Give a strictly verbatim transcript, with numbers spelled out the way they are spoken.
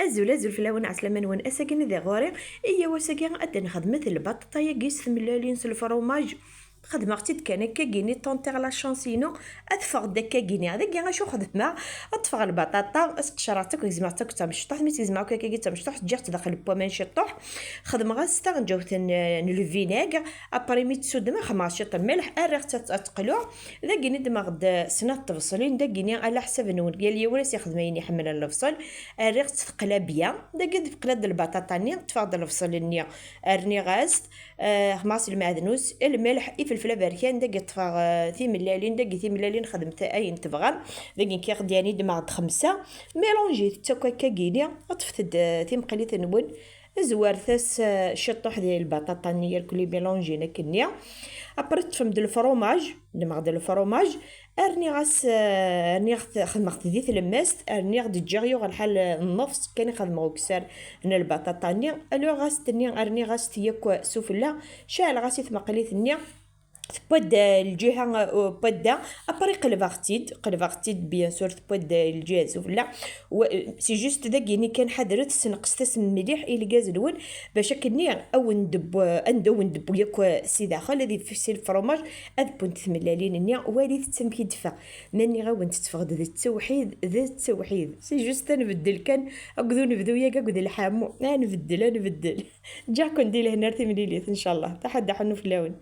Azul, azul fell-awen, ɛeslama-nwen, ass-agi-nni di ɣur-i. Iyyaw, ass-agi ad d-nxedmet lbaṭaṭa-yagi s tmellalin s lefrumaj. Xedmeɣ-tt-id kan akka-gini, tenter la chance-inu, ad teffeɣ-d akka-gini. Dagi acu xedmeɣ? Ad ṭṭfeɣ lbaṭaṭa, ad sqecreɣ-tt akk, gezmeɣ-tt akk d tamecṭuḥt. Mi tt-gezmeɣ akk akka-gini d tamecṭuḥt, ǧǧiɣ-tt daxel n waman ciṭṭuḥ. Xedmeɣ-as taɣenǧawt n, n lvinegr. Après mi tt-suddmeɣ, xedmeɣ ciṭ n lmelḥ, rriɣ-tt ad, ad teqlu. Dagini ddmeɣ-d snat tebṣelin, dagini ala ḥsab-nwen, yal yiwen ad s-ixdem ayen iḥemmel n lebṣel. Rriɣ-tt teqla bya. Dagi d-teqla-d lbaṭaṭa-nni, ṭṭfeɣ-d lebṣel-nni, rniɣ-as-t, eh, xedmeɣ-as lmeɛdnus, lmelḥ, ifelfel aberkan. Dagi ṭṭfeɣ, eh, timellalin, dagi timellalin xedmet ayen tebɣam. Dagi nekk ixdyan i ddmeɣ-d xemsa. Mélange-it akk akka-gini, ṭṭfet-d, eh, timqlit-nwen, zwart-as, eh, ciṭṭuḥ di lbaṭaṭa-nni, yerkul mélange-in akkenni. Après ṭṭfem-d lefromaj, ddmeɣ-d lefromaj, rniɣ-as, eh, rniɣ-t, xedmeɣ-t di tlemmast, rniɣ-d, ǧǧiɣ yuɣ lḥal, eh, nnefs kan i xedmeɣ ukessar n lbaṭaṭa-nni. Alluɣ-as-t-nni, rniɣ-as-t yakk sufella, ceɛleɣ-as i tmeqlit-nni, tewwa-d, eh, lǧiha, eh, tewwa-d. Après qelbeɣ-tt-id, qelbeɣ-tt-id, bien sûr, tewwa-d, eh, lǧiha sufella. C'est juste dagini kan, ḥadret, sneqset-as mliḥ i lgaz-nwen, bac akkenni awen-d-, anda awen-d-tewwi yakk si daxel, ad yeffes lefromaj, ad wwent tmellalin-nni, walit-tt amek i d-teffeɣ. Ma nniɣ-awen tetteffeɣ-d d ttewḥid, d ttewḥid. C'est juste ad nbeddel kan akked unebdu-yagi akked lḥamu. Ad nbeddel, ad nbeddel. Ǧǧiɣ-ken di lehna ar timlilit, ncallah. Taḥadda ḥennu fell-awen.